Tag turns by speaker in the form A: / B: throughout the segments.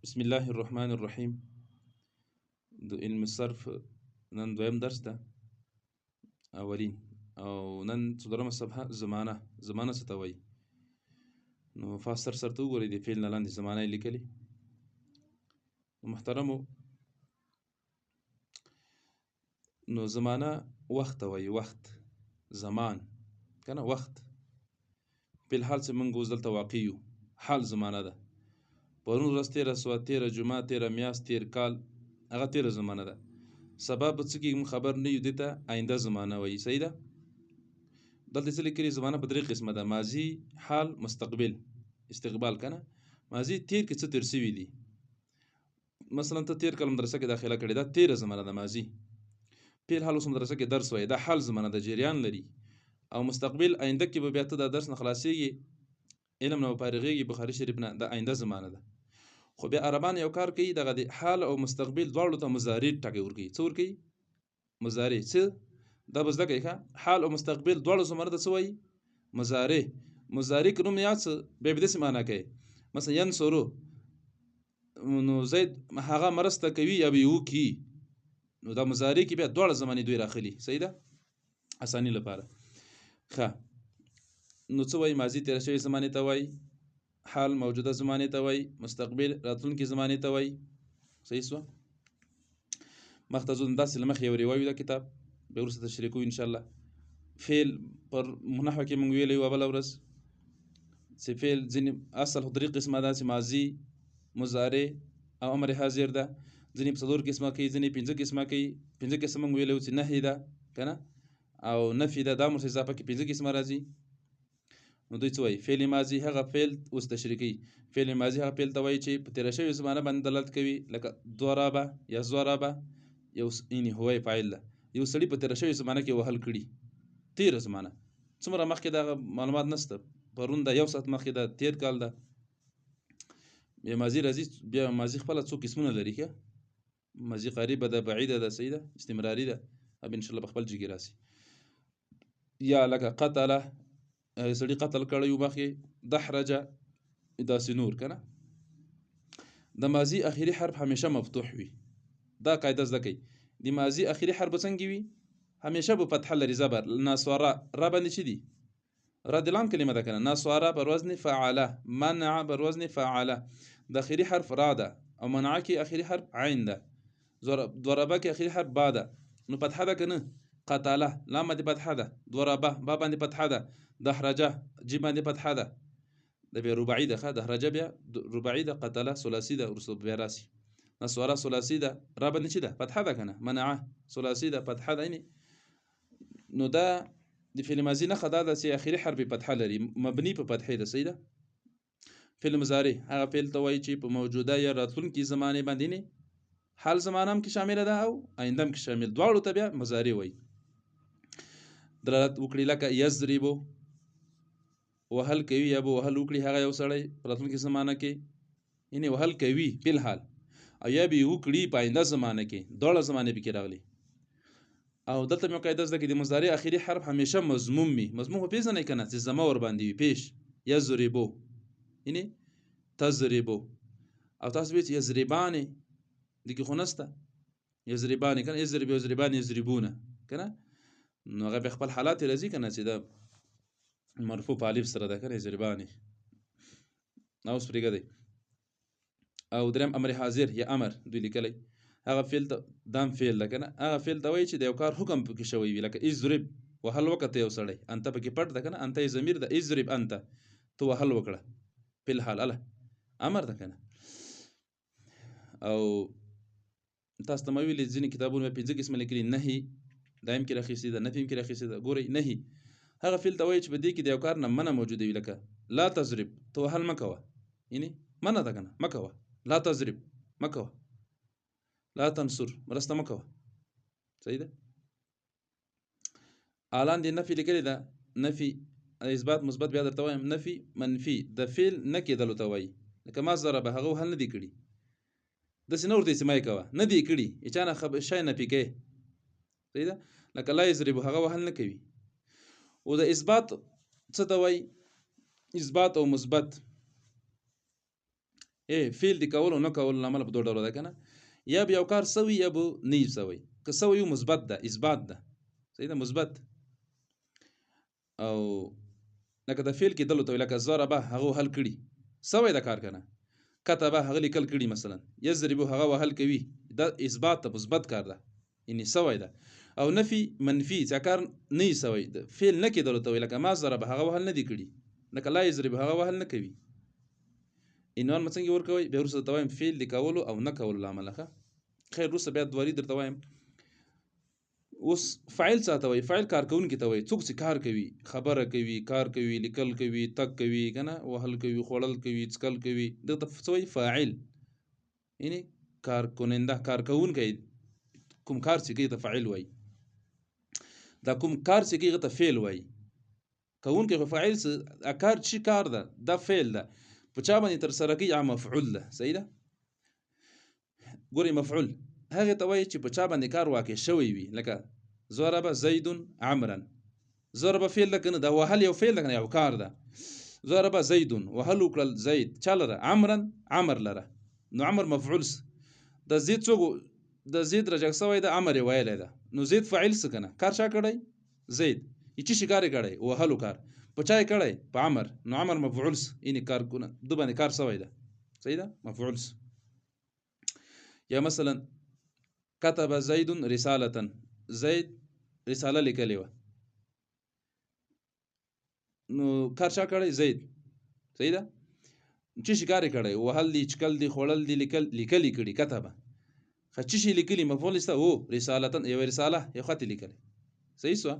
A: بسم الله الرحمن الرحیم. د علم صرف نن دویم درس ده، اولین، او نن څلورمه صفحه، زمانه. زمانه څه ته وایي؟ نو فاستر سر ته وګورئ، د فعل نه لاندې زمانه یې لیکلې. محترمو، نو زمانه وخت ته وایي، وخت، زمان کنه، وخت. په الحال چې موږ اوس دلته واقع یو، حال زمانه ده. پرون ورځ تېره سوه، تېره جمعه، تېره میاشت، تېر کال، هغه تېره زمانه ده. سبا به څه کېږي موږ خبر نه یو، دې ته آینده زمانه وایي. صحیح ده. دلته څه لیکلي؟ زمانه په درې قسمه ده: ماضي، حال، مستقبل، استقبال کنه. ماضي تېر کې څه تېر سوي دي، مثلا ته تېر کال مدرسه کې داخله کړې ده، تېره زمانه ده ماضي. پیر حال اوس مدرسه کې درس وایي، دا حال زمانه ده، جریان لري. او مستقبل آینده کې به بیا ته دا درس نه خلاصېږي، علم نه فارغېږي، بخاري شریف نه، دا آینده زمانه ده. خو بیا عربان یو کار کوي، دغه د حال او مستقبل دواړو ته مضارع ټکی ورکوي. څه ورکوي؟ مضارع. څه دا به زده کوي؟ ښه، حال او مستقبل دواړو زمانه ته څه وایي؟ مضارع. مضارع که نوم یاد څه بیا به داسې معنا کوي، مثلا ینصرو، نو زید هغه مرسته کوي یا به یې وکړي. نو دا مضارع کې بیا دواړه زمانې دوی راخلي. صحیح ده، اساني لپاره. ښه، نو څه وایي؟ ماضي تېره شوې زمانې ته وایي، حال موجوده زمانې ته وایي، مستقبل راتلونکي زمانې ته وایي. صحیح سوه. مخته ځو، داسې له مخې یو روایو دا کتاب بیا وروسته تشریح کوو انشاءالله. فعل پر نحوه کې موږ ویلی وه بله ورځ چې فعل ځینې اصل خو درې قسمه ده، چې ماضي، مضارع او امر حاضر ده. ځینې په څلور قسمه کوي، ځینې پنځه قسمه کوي. پنځه قسمه موږ ویلی وو چې نهي ده که نه او نفي ده، دا ورسره اضافه کې پنځه قسمه راځي. نو دوی څه وایي؟ فعل ماضي هغه فعل اوس تشریح کوي. فعل ماضي هغه فعل ته وایي چې په تېره شوې زمانه باندې دلالت کوي، لکه ضربه یا ضربه، یو یعنې هو یې فاعل ده. یو سړي په تېره شوې زمانه کې وهل کړي، تېره زمانه، څومره مخکې دغه معلومات نشته، پرون ده، یو ساعت مخکې ده، تېر کال ده. بیا ماضي راځي، بیا ماضي خپله څو قسمونه لري. ښه، ماضي قریبه ده، بعیده ده، صحیح ده، استمراري ده، او انشاءالله په خپل ځای کې راسي. یا لکه قتله، سړي قتل کړی و مخکې، دحرجه، داسې نور که نه. د ماضي اخري حرف همیشه مفتوح وي، دا قاعده زده کوي. د ماضي اخري حرف به څنګه وي؟ همیشه به فتحه لري، زبر. نصره، را باندې چی دي؟ را د لام کلمه ده که نه. نصره پر وزن فعله، منع پر وزن فعله، د اخري حرف را ده، او منع کې اخري حرف عین ده، ضربه کې اخري حرف با ده، نو فتحه ده که نه؟ قتله، لام باندې فتحه ده، ضربه با باندې فتحه ده، دحرجه جیم باندې فتحه ده، دا بیا رباعي ده. ښه، دحرجه بیا رباعي ده، قتله ثلاثي ده، وروسته بیا راسي. نصره ثلاثي ده، را باندې چی ده؟ فتحه ده که نه. منعه ثلاثي ده، فتحه ده. یعنې نو دا د فعل ماضي نښه دا ده چې اخري حرف یې فتحه لري، مبني په فتحې ده. صحیح ده. فعل مضارع هغه فعل ته وایي چې په موجوده یا راتلونکي زمانې باندې، نه حال زمانه هم کې شامله ده او آینده هم کې شامل، دواړو ته بیا مضارع وایي. دلالت وکړي، لکه یضربو، وهل کوي یا به وهل وکړي هغه یو سړی په راتلونکي زمانه کې، یعنې وهل کوي په الحال او یا به یې وکړي په آینده زمانه کې، دواړه زمانې پکې راغلي. او دلته مې قاعده زده کړې، د مضارع اخري حرف همیشه مضموم وي. مضموم خو پېژنئ که نه، چې ضمه ورباندې وي، پېش یضربو، یعنې تضربو. او تاسو وایئ چې یضربانې، دې کې خو نشته یضربانې که نه، یضرب یضربان یضربونه که نه، نو هغه بیا خپل حالات یې راځي که نه، چې دا مرفوع په الف سره ده که نه، یضربانې. اوس پرېږدئ دی. او دریم امر حاضر یا امر دوی لیکلی، هغه فعل ته دام فعل ده که نه، هغه فعل ته وایي چې د یو کار حکم پکې شوی وي، لکه اضرب، وهل وکړه ته یو سړی، انت پکې پټ ده که نه، انت یې ضمیر ده، اضرب انت، ته وهل وکړه په الحال، اله امر ده که نه. او تاسو ته ما ویلي ځینې کتابونه بیا پنځه قسمه لیکلي، نهي دا هم کې راخیستې ده، نفي هم کې راخیستې ده. ګورئ، نهي هغه فعل ته وایي چې په دې کې د یو کار نه منع موجوده وي، لکه لا تضرب، ته وهل مه کوه، یعنې منع ده که نه، مه کوه، لا تضرب مه کوه، لا تنصر مرسته مه کوه. صحیح ده. اعلان دې نفي لیکلې ده، نفي اثبات مثبت بیا درته وایم، نفي منفي د فعل نه کېدلو ته وایي، لکه ما ضربه، هغه وهل نه دي کړي، داسې نه ورته چې ما یې کوه، نه دي کړي، چا نه شی نفي کوي. صحیح ده. لکه لا یضرب، هغه وهل نه کوي. او د اثبات څه ته وایي؟ اثبات او مثبت ای فعل د کولو نه کولو له امله په دوه ډوله ده که نه. یا به یو کار سوی یا به نه وي سوی. که سوی وي مثبت ده، اثبات ده، صحیح ده، مثبت. او لکه د فعل کېدلو ته وایي، لکه ضربه هغه وهل کړي، سوی ده کار که نه. کتبه هغه لیکل کړي مثلا، یضربو هغه وهل کوي، دا اثبات ده، مثبت کار ده، یعنی سوی ده. او نفي منفي چې کار نه وي سوی، د فعل نه کېدلو ته وایي، لکه ما ضربه هغه وهل نه دي کړي، لکه لا یضرب هغه وهل نه کوي. عنوان مې څنګه ورکوئ؟ بیا وروسته درته وایم فعل د کولو او نه کولو له امله. ښه خیر، وروسته بیا دواري درته وایم. اوس فاعل څه ته وایي؟ فاعل کار کوونکي ته وایي، څوک چې کار کوي، خبره کوي، کار کوي، لیکل کوي، تګ کوي که نه، وهل کوي، خوړل کوي، څکل کوي، دغه ته څه وایي؟ فاعل، یعنی کار کننده، کار کوونکی، کوم کار چې کوي ته فاعل وایي. دا کوم کار چې کوي هغه ته فعل وایي. کوونکی خو فاعل څه کار چې کار ده، دا فعل ده، په چا باندې ترسره کوي؟ هغه مفعول ده، صحیح ده. ګورئ مفعول هغې ته وایي چې په چا باندې کار واقع شوی وي، لکه ضرب زید عمرا. ضرب فعل ده که نه؟ دا وهل یو فعل ده که نه، یو کار ده. ضرب زید وهل وکړل زید، چا لره؟ عمرا، عمر لره، نو عمر مفعول سه. د زید څوک د زید رجع سوی ده، عمر یې ویلی ده، نو زید فاعل څه که نه؟ کار چا کړی؟ زید. یې څه شي کار یې کړی؟ وهلو کار. په چا یې کړی؟ په عمر، نو عمر مفعول سه، یعنې کار کنه ده باندې کار سوی ده، صحیح ده، مفعول سه. یا مثلا كتب زید رسالة، زید رساله لیکلې وه، نو کار چا کړی؟ زید، صحیح ده. څه شي کار یې کړی؟ وهل دي، چکل دي، خوړل دي، لیکل، لیکل یې کړي، کتبه. ښه څه شي لیکلي؟ مفعول شته، هو رسالة، یوه رساله، یو خط یې لیکلی، صحیح سوه.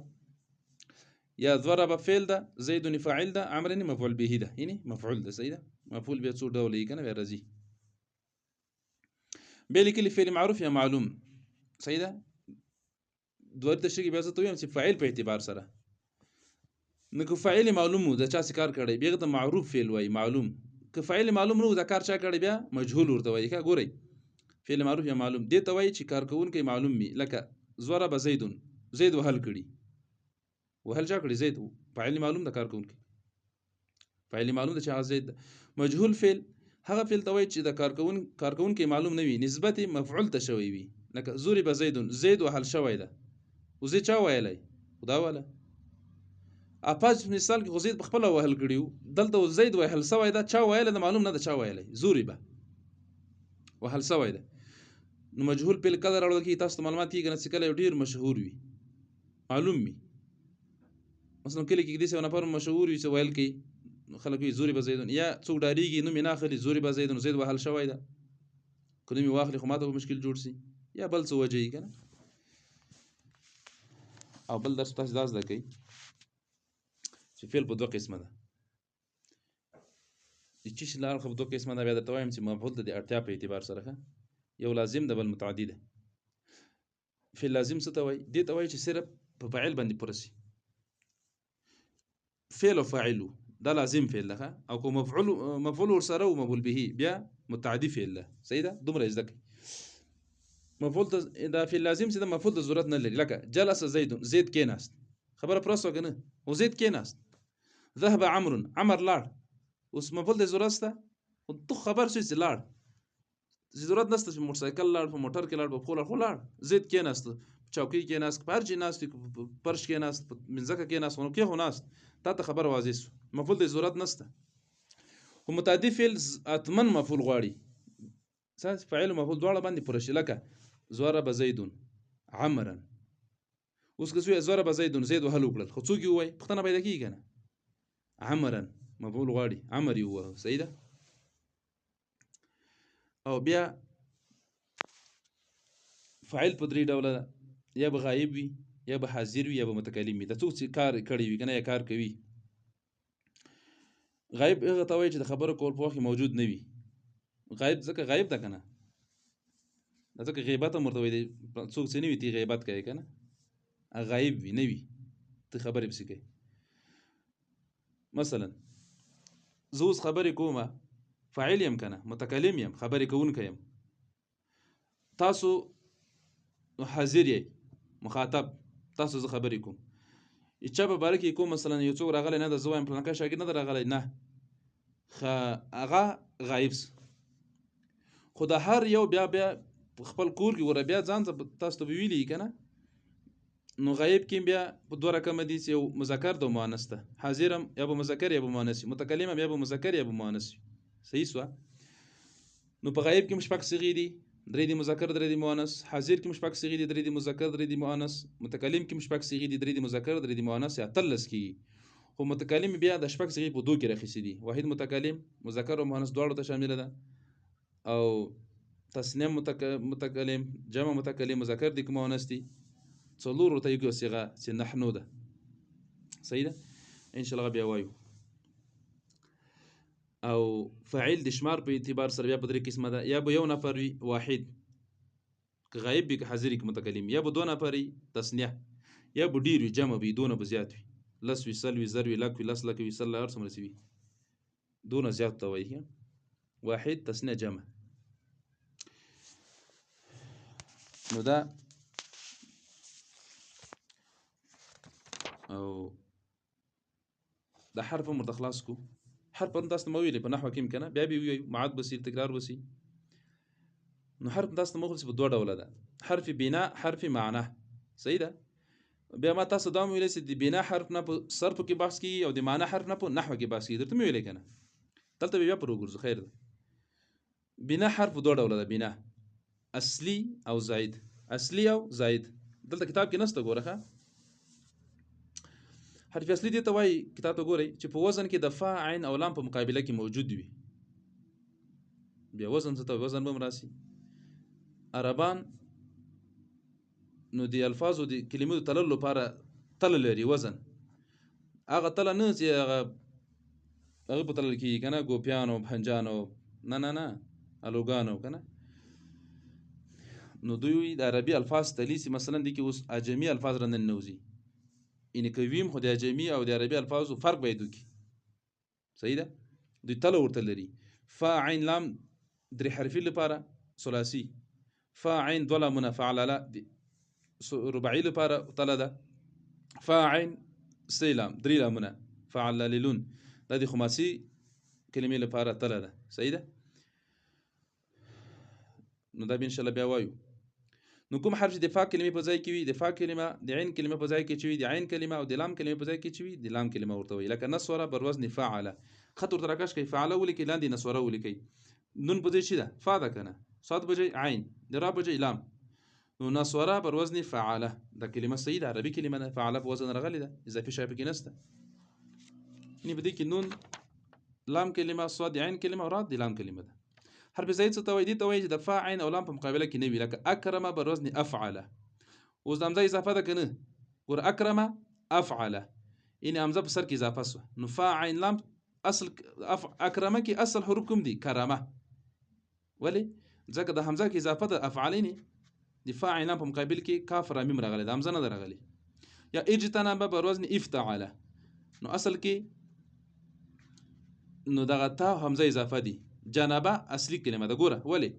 A: یا ضرب فعل ده، زید فاعل ده، عمر مفعول به ده، یعنی مفعول ده، صحیح ده. مفعول بیا څو ډوله یې که نه، بیا راځي. بیا لیکلي فعل معروف یا معلوم، صحیح ده. دوه تشریح بیا زه ته ویم چې فاعل په اعتبار سره، نو که فاعل معلوم و د چا څه کار کړی، بیا ته معروف فعل وایي، معلوم. که فاعل معلوم نه و دا کار چا کړی، بیا مجهول ورته وایي. ښه ګورئ فعل معروف یا معلوم دې ته وایي چې کار کوونکی معلوم وي، لکه ضرب زید، زید وهل کړي، وهل چا کړي؟ زید، فاعل معلوم د کار کوونکی، فاعل معلوم ده چې هغه زید ده. مجهول فعل هغه فعل ته وایي چې د کار کوونکی معلوم نه وي، نسبت یې مفعول ته شوی وي، لکه ضرب زید، زید وهل شوی ده، خو زید چا ویلی؟ خدا واله. اپاز مثال کې خو زید په خپله وهل کړي وو، دلته اوس زید وهل شوی ده، چا ویلی ده معلوم نه ده چا ویلی، ضرب وهل شوی ده. نو مجهول فعل کله راوړل کېږي؟ تاسو ته معلومات کېږي نه چې کله یو ډېر مشهور وي، معلوم وي. مثلا کلي کې داسې یو نفر مشهور وي چې ویل کوي، خلک وایي ضرب زید، یا څوک ډارېږي نوم یې نه اخلي، ضرب زید، نو زید وهل شوی ده، که نوم یې واخلي خو ماته به مشکل جوړ شي، یا بل څه وجه یې که نه. او بل درس تاسو دا زده کوئ چې فعل په دوه قسمه ده. د څه شي له اړخه په دوه قسمه ده، بیا درته وایم چې مفعول ته د اړتیا په اعتبار سره، ښه یو لازم ده بل متعدي ده. فعل لازم څه ته وایي؟ دې ته وایي چې صرف په فاعل باندې پوره شي، فعل او فاعل دا لازم فعل ده، او که مفعول ورسره و مفعول به بیا متعدي فعل ده، صحیح ده. دومره یې زده کړئ. مفعول ته دا فعل لازم چې ده مفعول ته ضرورت نه لري، لکه جلس زید، زید کېناست، خبره پوره شوه که نه؟ خو زید کېناست. ذهب عمرو، عمر لاړ، اوس مفعول ته ضرورت شته، خو ته خبر شوې چې لاړ، ضرورت نشته چې موټرسایکل لاړ، په موټر کې لاړ، په پښو لاړ، خو لاړ. زید کېناست، په چوکۍ کېناست، په هر ځای ناست وي، په فرش کېناست، په مځکه کېناست، خو نو کې خو ناست، تا ته خبر واضح شو، مفعول ته ضرورت نشته. خو متعدي فعل حتما مفعول غواړي، فاعل او مفعول دواړه باندې پوره شي، لکه ضرب زید عمرا. اوس که څوک ضرب زید، زید وهل وکړل، خو څوک یې ووایي؟ پوښتنه پیدا کېږي که نه؟ عمرا مفعول غواړي، عمر یې ووهه، صحیح ده. او بیا فاعل په درې ډوله ده، یا به غایب وي، یا به حاضر وي، یا به متکلم وي. دا څوک چې کار کړی وي که نه، یا کار کوي. غایب هغه ته وایي چې د خبرو کولو په وخت کې موجود نه وي. غایب ځکه غایب ده که نه، دا ځکه غیبت هم ورته وایي، څوک چې نه وي تی غیبت کوي که نه، غایب وي، نه وي، ته خبرې پسې کوي. مثلا زه اوس خبرې کومه، فاعل یم که نه، متکلم یم، خبرې کوونکی یم، تاسو حاضر یئ، مخاطب، تاسو زه خبرې کوم، چا په باره کې کوم، مثلا یو څوک راغلی نه ده، زه وایم فلانکی شاګرد نه ده راغلی، نه، هغه غایب سو، خو د هر یو بیا بیا خپل کور کې ګوره بیا ځان ته تاسو ته به ویلي که نه. نو غایب کې بیا په دوه رقمه دي چې یو مذکر ده او مؤنث ده. حاضر هم یا به مذکر یا به مؤنث وي، متکلم هم یا به مذکر یا به مؤنث وي. صحیح سوه. نو په غایب کې هم شپږ صیغې دي، درې دي مذکر درې دي مؤنث. حاضر کې هم شپږ صیغې دي، درې دي مذکر درې دي مؤنث. متکلم کې هم شپږ صیغې دي، درې دي مذکر درې دي مؤنث، یا 18 کېږي. خو متکلم بیا د شپږ صیغې په دوه کې راخیستي دي. واحد متکلم مذکر او مؤنث دواړو ته شامله ده، او تثنیه متکلم، جمع متکلم، مذکر دي که مؤنث دي، څلورو ته یو صیغه چې نحنو ده. صحیح ده، انشاءالله بیا وایو. او فاعل د شمار په اعتبار سره بیا په درې قسمه ده، یا به یو نفر وي واحد که غایب وي که حاضر وي که متکلم، یا به دوه نفر وي تثنیه، یا به ډېر وي جمع وي، دونه به زیات وي، لس وي سل وي زر وي لک وي لس لک وي سل هر څومره چې وي، دونه زیات ته وایي واحد تثنیه جمع. نو دا او د حرف هم ورته خلاص کو. حرف هم تاسو ته ما ویلي په نحوه کې هم که نه، بیا به یې ووایو، معاد به سي تکرار به سي. نو حرف تاسو ته ما وښودل چې په دوه ډوله ده، حرف بنا حرف معنا. صحیح ده. بیا ما تاسو دا هم ویلي چې د بنا حرف نه په صرف کې بحث کېږي او د معنا حرف نه په نحوه کې بحث کېږي، درته مې ویلي که نه، دلته به بیا پر وګرځو. خیر ده. بنا حرف دوه ډوله ده، بنا اصلي او زاید. اصلي او زاید دلته کتاب کې نشته ګوره. ښه، حرف اصلي دې ته وایي، کتاب ته ګورئ، چې په وزن کې د فا عین او لام په مقابله کې موجود وي. بیا وزن څه ته وایي؟ وزن به هم راسي. عربان نو د الفاظو د کلمو د تللو لپاره تله لري، وزن هغه تله نه چې هغه هغه په تلل کېږي که نه، ګوپیانو بهنجانو، نه نه نه، الوګانو که نه. نو دوی د عربي الفاظ تلي چې مثلا دې کې اوس عجمي الفاظ را ننوځي، یعنې که ویم خو د عجمي او د عربي الفاظو فرق باید وکړي. صحیح ده. دوی تله ورته لري. فا عین لام درې حرفي لپاره ثلاثي، فا عین دوه لامونه فعلله رباعي لپاره تله ده، فا عین سې لام درې لامونه فعلللون، دا د خماسي کلمې لپاره تله ده. صحیح ده. نو دا به انشاءالله بیا وایو. نو کوم حرف چې د فا کلمې په ځای کې وي، د فا کلمه د عین کلمه په ځای کې چې وي، د عین کلمه او د لام کلمې په ځای کې چې وي، د لام کلمه ورته وایي. لکه نصره بر وزن فعله، خط ورته راکش کوي، فعله ولیکئ، لاندې نصره ولیکئ. نون په ځای چې ده فا ده که نه، صاد په ځای عین، د را په ځای لام، نو نصره بر وزن فعله. دا کلمه صحیح ده، عربي کلمه ده، فعله په وزن راغلې ده، اضافي شی پکې نشته. یعنې په دې کې نون لام کلمه، صاد عین کلمه او را د لام کلمه ده. حرف زاید څه ته وایي؟ دې ته وایي چې د فا عین او لام په مقابله کې نه وي. لکه اکرمه بر وزن افعله، اوس د همزه اضافه ده که نه؟ ګوره اکرمه افعله، یعنې همزه په سر کې اضافه سوه. نو فا عین لام اصل اکرمه کې اصل حروف کوم دي؟ کرمه. ولې؟ ځکه د همزه کې اضافه ده افعله، یعنې د فا عین لام په مقابل کې کاف را میم راغلی، د همزه نه ده راغلی. یا اجتنب بر وزن افتعله، نو اصل کې نو دغه تا همزه اضافه دي. جنبه اصلي کلمه ده. ګوره ولې؟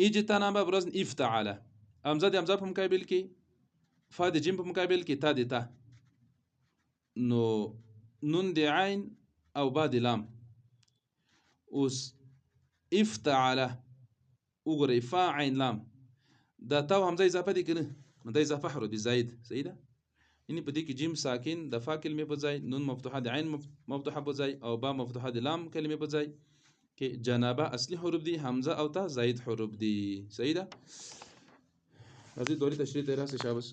A: اجتنب بر وزن افتعله، همزه د همزه په مقابل کې، فا د جیم په مقابل کې، تا د تا، نو نون د عین او با د لام. اوس افتعله وګورئ، فا عین لام، دا تا او همزه اضافه دي که نه؟ نو دا اضافه حرف دي زاید. صحیح ده. یعنې په دې کې جیم ساکن د فا کلمې په ځای، نون مفتوحه د عین مفتوحه په ځای، او با مفتوحه د لام کلمې په ځای کې جنابه اصلي حروف دي، همزه او تا زاید حروف دي. صحیح ده. راځئ دوري تشریح ته راسئ شابس،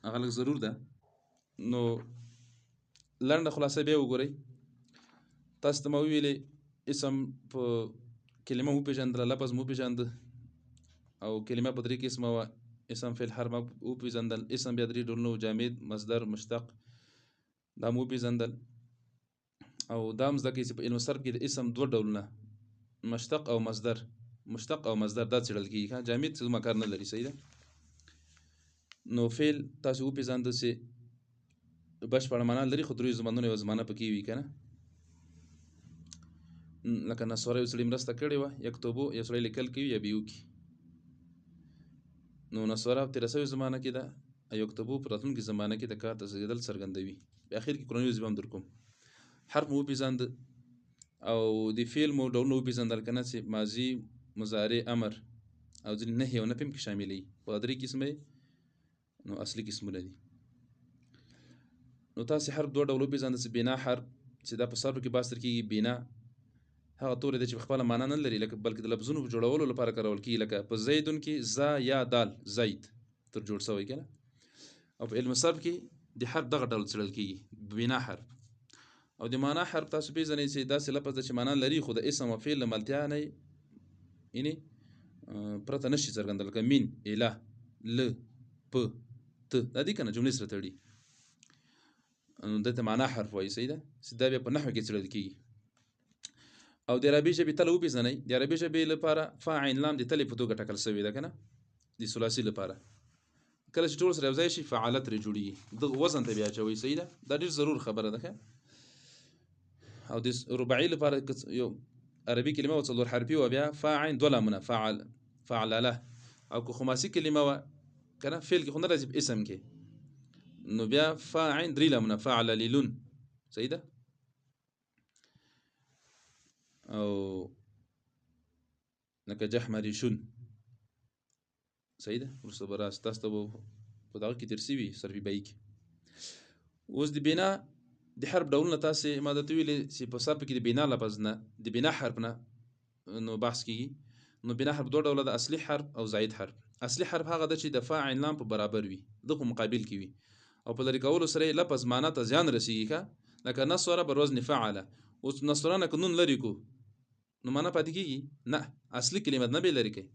A: هغه لږ ضرور ده. نو لنډه خلاصه بیا وګورئ. تاسو ته ما وویلې اسم په کلمه مو وپېژندله، لفظ مو وپېژنده، او کلمه په درې قسمه وه، اسم فعل حرف ما وپېژندل. اسم بیا درې ډولونه وو، جامد مصدر مشتق، دا مو وپېژندل. او دا هم زده کړئ چې په علم صرف کې د اسم دوه ډولونه، مشتق او مصدر، مشتق او مصدر دا څېړل کېږي. جامد څه زما کار نه لري. صحیح ده. نو فعل تاسو وپېژنده چې بشپړه معنا لري، خو درېیو زمانونو یوه زمانه پکې وي که نه. لکه نصوره یو سړي مرسته کړې وه، یکتبو یو سړی لیکل کوي یا به یې وکړي. نو نصوره په تېره سوې زمانه کې ده، او یکتبو په راتلونکې زمانه کې د کار ترسره کېدل څرګندوي. په اخر کې قرآني وظیفه هم در کوم. حرف مو وپېژانده او د فعل مو ډولونه وپېژندل که نه، چې ماضي، مضارع، امر او ځینې نهي او نفي هم کې شاملوي، خو دا درې قسمه یې نو اصلي قسمونه دي. نو تاسې حرف دوه ډوله وپېژنده، چې بنا حرف چې دا په صرف کې بحث کېږي. بنا هغه توری دی چې په خپله معنا نه لري، لکه بلکې د لفظونو په جوړولو لپاره کارول کېږي، لکه په زیدون کې ز یا دال زید تر جوړ سوی که نه. او په علم صرف کې د حرف دغه ډول څېړل کېږي، بنا حرف. او د معنا حرف تاسو پېژنئ چې داسې لفظ ده چې معنا لري خو د اسم او فعل له ملتیا نه یعنې پرته نشي څرګندل، لکه من، اله، ل، پ، ت، دا دي که نه جملې سره تړي، نو دته معنا حرف وایي. صحیح ده، چې دا بیا په نحو کې څېړل کېږي. او د عربي ژبې تله وپېژنئ، د عربي ژبې لپاره فا عین لام د تلې په توګه ټاکل سوې ده که نه، د ثلاثي لپاره. کله چې ټول سره یو ځای شي فعاله ترې جوړېږي، دغه وزن ته بیا اچوئ. صحیح ده، دا ډېر ضرور خبره ده. او د رباعي لپاره یو عربي کلمه وه څلور حرفي وه، بیا فا عین دوه لامونه فعل فعلله. او که خماسي کلمه وه که نه، فعل کې خو نه راځي په اسم کې، نو بیا فا عین درې لامونه فعلللون. صحیح ده. او لکه جحمریشون. صحیح ده، وروسته به راسي تاسو ته به په دغه کې تېر سوي صرفي بیي کې. اوس د بنا د حرف ډولونه تاسې ما درته ویلي چې په صرف کې د بنا لفظ نه، د بنا حرف نه نو بحث کېږي. نو بنا حرف دوه ډوله ده، اصلي حرف او زاید حرف. اصلي حرف هغه ده چې د فا عین لام په برابر وي، د په مقابل کې وي، او په لرې کولو سره یې لفظ معنا ته زیان رسېږي. ښه، لکه نصره بر وزن فعله. اوس نصره نه که نون لرې کړو نو معنا پاتې کېږي؟ نه، اصلي کلمه نه به یې لرې کوي.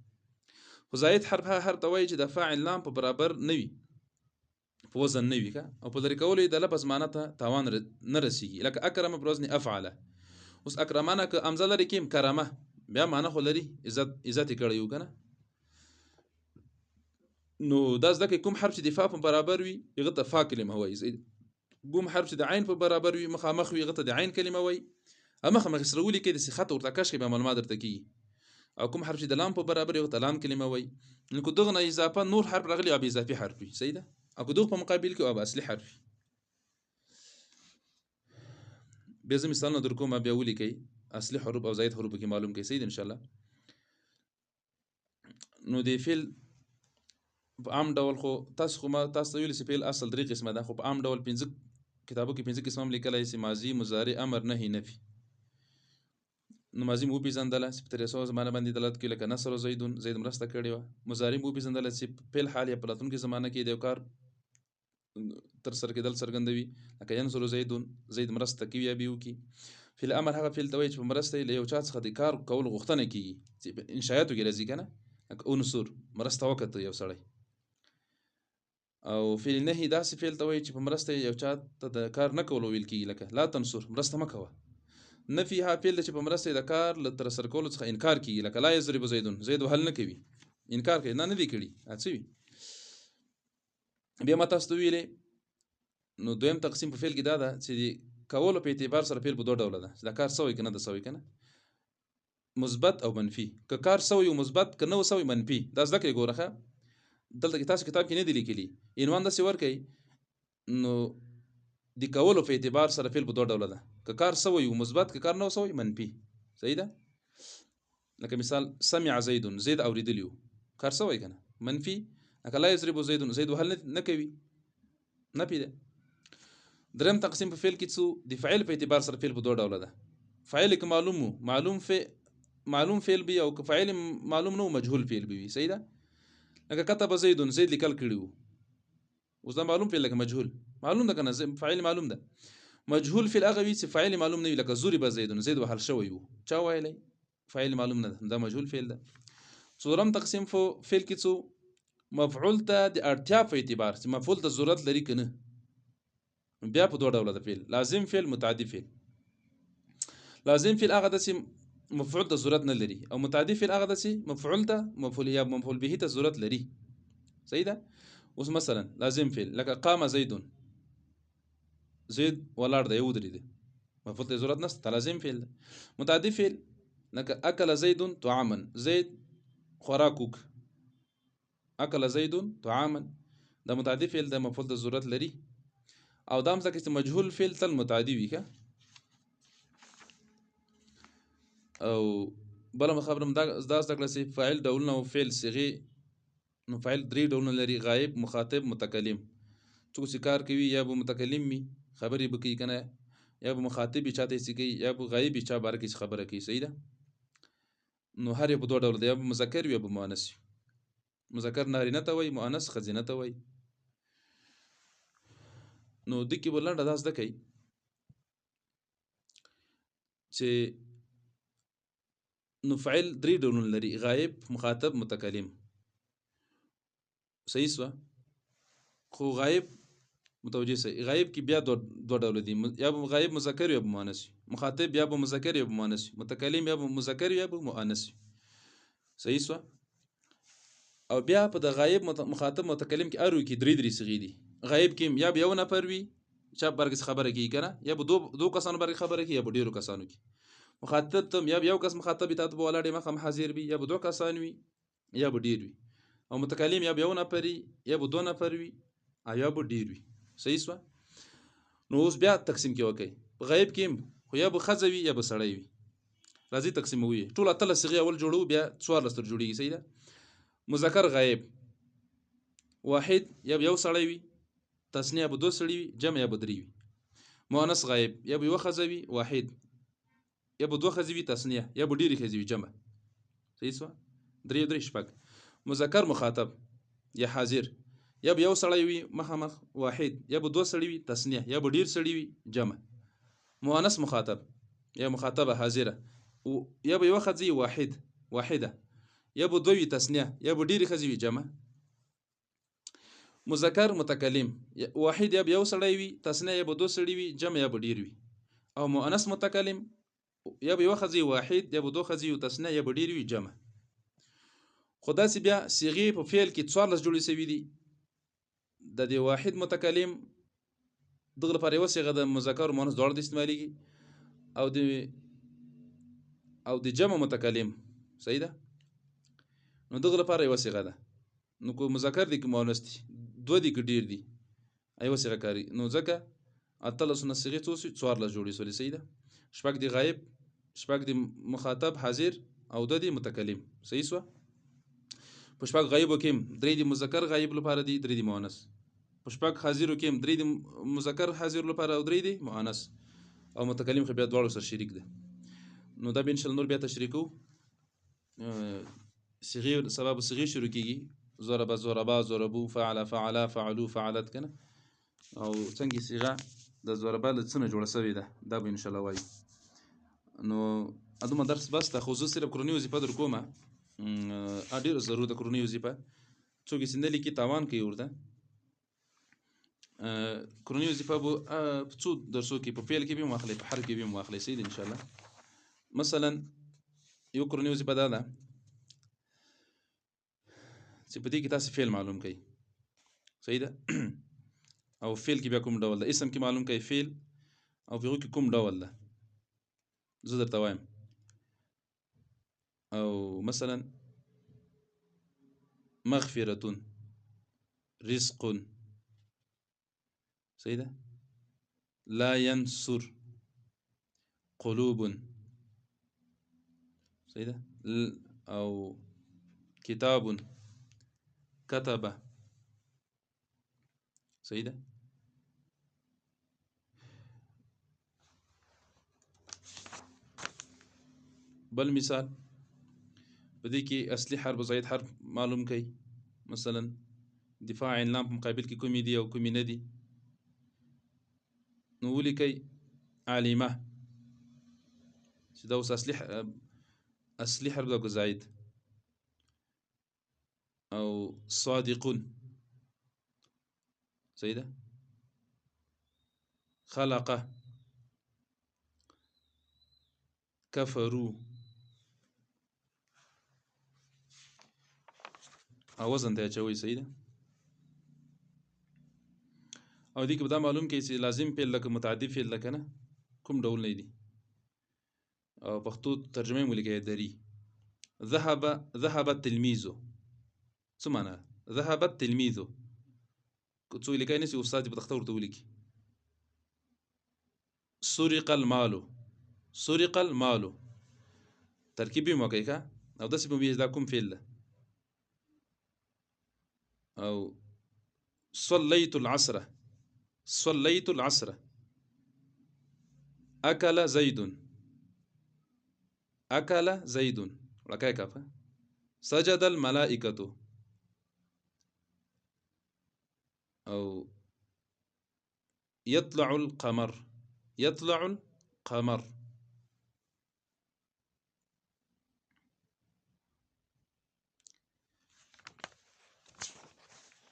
A: خو زاید حرف هغه حرف ته وایي چې د فاعل لام په برابر نه وي، په وزن نه وي، او په لرې کولو یې د لفظ معنا ته تاوان نه رسېږي. لکه اکرمه پر وزن افعله. اوس اکرمه نه که همزه لرې کړم کرمه، بیا معنا خو لري، عزت یې کړی و که نه. نو دا زده کړئ کوم حرف چې د فا په برابر وي هغه ته فا کلمه وایي. کوم حرف چې د عین په برابر وي مخامخ وي هغه ته د عین کلمه وایي. مخامخ سره ولیکئ، داسې خط ورته کش کړئ، بیا معلومات درته کېږي. او کوم حرف چې د لام په برابر وي هغه ته لام کلمه وایي. نو که دغه نه اضافه نور حرف راغلی او به اضافي حرف وي. صحیح ده. او که دغه په مقابل کې او به اصلي حرف وي. بیا زه مثالونه در کوم، بیا ولیکئ اصلي حروف او زاید حروف کې معلوم کړئ. صحیح ده ان شاء الله. نو د فعل په عام ډول خو تاسو خو ما تاسو ته ویلي چې فعل اصل درې قسمه ده، خو په عام ډول پنځه کتابو کې پنځه قسمه هم لیکلی چې ماضي، مضارع، امر، نهي، نفي. نو ماضي مو وپېژندله چې په تېره سوه زمانه باندې دلالت کوي، لکه نصر او زیدون، زید مرسته کړې وه. مضارع مو وپېژندله چې په فعل حال یا په راتلونکې زمانه کې د یو کار ترسره کېدل څرګندوي، لکه ینصر زیدون، زید مرسته کوي یا به یې وکړي. فعل امر هغه فعل ته وایي چې په مرسته یې له یو چا څخه د کار کولو غوښتنه کېږي، چې په انشایاتو کې راځي که نه، لکه انصر، مرسته وکړه ته یو سړی. او فعل نهي داسې فعل ته وایي چې په مرسته یې یو چا ته د کار نه کولو ویل کېږي، لکه لا تنصر، مرسته مه کوه. نفي هغه فعل دی چې په مرسته یې د کار له ترسره کولو څخه انکار کېږي، لکه لا یضرب زیدون، زید وهل نه کوي، انکار کوي، نه نه دی کړي، څه وي. بیا ما تاسو ته ویلې نو دویم تقسیم په فعل کې دا ده چې د کولو په اعتبار سره فعل په دوه ډوله ده، چې دا کار سوی که نه ده سوی که نه، مثبت او منفي. که کار سوی و مثبت، که نه و سوی منفي. دا زده کړئ ګوره، ښه دلته کې تاسو کتاب کې نه دي لیکلي، عنوان داسې ورکړئ. نو د کولو په اعتبار سره فعل په دوه ډوله ده، که کار سوی و مثبت، که کار نه و سوی منفي. صحیح ده. لکه مثال سمع زیدون، زید اورېدلی و، کار سوی که نه منفي. لکه لا یضرب زیدون، زید وهل نه کوي، نفي ده. دریم تقسیم په فعل کې څو د فاعل په اعتبار سره فعل په دوه ډوله ده. فاعل که معلوم و معلوم فعل به، او که فاعل معلوم نه و مجهول فعل به وي. صحیح ده. لکه كتب زید، زید لیکل کړي وو، اوس دا معلوم فعل لکه مجهول معلوم ده که نه، فاعل معلوم ده. مجهول فعل هغه وي چې فاعل معلوم نه وي، لکه ضرب زید، زید وهل شوی وو، چا ویلی؟ فاعل معلوم نه ده، دا مجهول فعل ده. څلورم تقسیم په فعل کې څو مفعول ته د اړتیا په اعتبار چې مفعول ته ضرورت لري که نه، بیا په دوه ډوله ده فعل، لازم فعل، متعدي فعل. لازم فعل هغه ده چې مفعول ته ضرورت نه لري، او متعدي فعل هغه ده چې مفعول ته مفعول یا مفعول به ته ضرورت لري. صحیح ده. اوس مثلا لازم فعل لکه قام زید، زید ولاړ دی، ودرېد، مفعول ته ضرورت نشته، لازم فعل ده. متعدي فعل لکه اکل زید طعاما، زید خوراک وکړ، اکل زید طعاما، دا متعدي فعل ده، مفعول ته ضرورت لري. او دا هم ځکه چې مجهول فعل تل متعدي وي. ښه، او بله خبره هم دا زده کړه چې فاعل ډولونه او فعل صیغې. نو فاعل درې ډولونه لري، غایب، مخاطب، متکلم. څوک چې کار کوي یا به متکلم وي، خبرې به کوي که نه، یا به مخاطب وي، چاته یې څه کوي، یا به غایب وي، چا باره کې چې خبره کوي. صحیح ده. نو هر یو په دوه ډوله دی، یا به مذکر وي یا به مؤنث وي. مذکر نارینه ته وایي، مؤنث ښځینه ته وایي. نو دې کې به لنډه دا زده کوي چې نو فاعل درې ډولونه لري، غایب، مخاطب، متکلم. صحیح سوه. خو غایب متوجه سئ، غایب کې بیا دوه ډوله دي، یا به غایب مذکر یا به مؤنث وي، مخاطب یا به مذکر یا به مؤنث وي، متکلم یا به مذکر یا به مؤنث وي. صحیح سوه. او بیا په د غایب مخاطب متکلم کې ارو کې درې درې صیغې دي. غایب کې یا به یو نفر وي چا باره کې خبره کوي که نه، یا به دوو کسانو باره کې خبره کوي، یا به ډېرو کسانو کې. مخاطب ته یا به یو کس مخاطب وي، تا ته به ولاړ یې مخامخ حاضر وي، یا به دوه کسان وي، یا به ډېر وي. او متکلم یا به یو نفر وي، یا به دوه نفر وي، او یا به ډېر وي. صحیح سوه. نو اوس بیا تقسیم کې وکئ. په غیب کې خو یا به ښځه وي یا به سړی وي. راځي تقسیموو یې. ټول 18 صیغې اول جوړوو، بیا 14 تر جوړېږي. صحیح ده. مذکر غایب واحد یا به یو سړی وي، تثنیه به دوه سړي وي، جمع یا به درې وي. مؤنث غایب یا به یوه ښځه وي، واحد، یا به دوه ښځې وي، تثنیه، یا به ډېرې ښځې وي، جمع. صحیح سوه. درې درې شپږ. مذکر مخاطب یا حاضر یا به یو سړی وي مخامخ، واحد، یا به دوه سړي وي، تثنیه، یا به ډېر سړي وي، جمع. مؤنث مخاطب یا مخاطبه حاضره یا به یوه ښځه وي، واحد، واحده، یا به دوه وي، تثنیه، یا به ډېرې ښځې وي، جمع. مذکر متکلم واحد یا به یو سړی وي، تثنیه یا به دوه سړي وي، جمع یا به ډېر وي. او مؤنث متکلم یا به یوه ښځه وي، واحد، یا به دوه ښځې وي، تثنیه، یا به ډېر وي، جمع. خو داسې بیا صیغې په فعل کې 14 جوړې سوي دي. د دې واحد متکلم دغه لپاره یوه صیغه د مذکر او مؤنث دواړو ته استعمالېږي، او د جمع متکلم. صحیح ده. نو دغه لپاره یوه صیغه ده. نو که مذکر دی که مؤنث دی، دوه دي که ډېر دي، یوه صیغه کاري. نو ځکه 18 نه صیغې څو سوې؟ 14 جوړې سولې. صحیح ده. شپږ دي غایب، شپږ دي مخاطب حاضر، او دوه دي متکلم. صحیح سوه. په شپږ غایبو کې درې دي مذکر غایب لپاره دي، درې دي مؤنث. په شپږ حاضرو کې درې دي مذکر حاضر لپاره او درې دي مؤنث. او متکلم خو بیا دواړو سره شریک دی. نو دا به انشاءالله نور بیا تشریح کوو. صیغې سبا به صیغې شروع کېږي، ضرب، ضربا، ضربو، فعل، فعلا، فعلو، فعلت که نه، او څنګه صیغه د ضربه له څه نه جوړه سوې ده، دا به انشاءالله وایو. نو ادومه درس بس ده، خو زه صرف کورنۍ وظیفه در کومه. ډېره ضرور ده کورنۍ وظیفه، څوک یې چې نه لیکي تاوان کوي ورته. کورنۍ وظیفه به په څو درسو کې، په فعل کې به هم واخلئ، په حرف کې به هم واخلئ. صحیح ده انشاءالله. مثلا یو کورنۍ وظیفه دا ده چې په دې کې تاسې فعل معلوم کړئ. صحیح ده. او فعل کې بیا کوم ډول ده، اسم کې معلوم کړئ فعل، او په هغو کې کوم ډول ده، زه درته وایم. او مثلا مغفرة، رزق، صحیح ده، لا ينصر، قلوب، صحیح ده، او کتاب، كتب، صحیح ده. بل مثال په دې کې اصلي حرف او زاید حرف معلوم کړئ. مثلا دفاع عین لام په مقابل کې کومې دي او کومې نه دي. نو ولیکئ عالمه، چې دا اوس اصلي حرف ده که زاید، او صادقون، صحیح ده، خلقه، کفرو، او وزن ته اچوئ. صحیح ده. او دې کې به دا معلوم کړئ چې لازم فعل ده که متعدي فعل ده که نه، کوم ډول نه دي. او پښتو ترجمه یې ولیکئ دري. ذهب، ذهب التلميذ، څه معنا؟ ذهب التلميذ، که څوک لیکلی نه شي استاد دې په تخته ورته ولیکي. سرق المال، سرق المال، ترکیب یې وکړئ ښه، او داسې به وي دا کوم فعل ده. او صلیت العصر، صلیت العصر. اکل زید، اکل زید، وړکای کاف. سجد الملائکة، او يطلع القمر، يطلع القمر.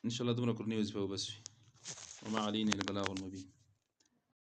A: إن شاء الله دومره کورنۍ وظیفه وبس وي. وما علينا إلا البلاغ المبين.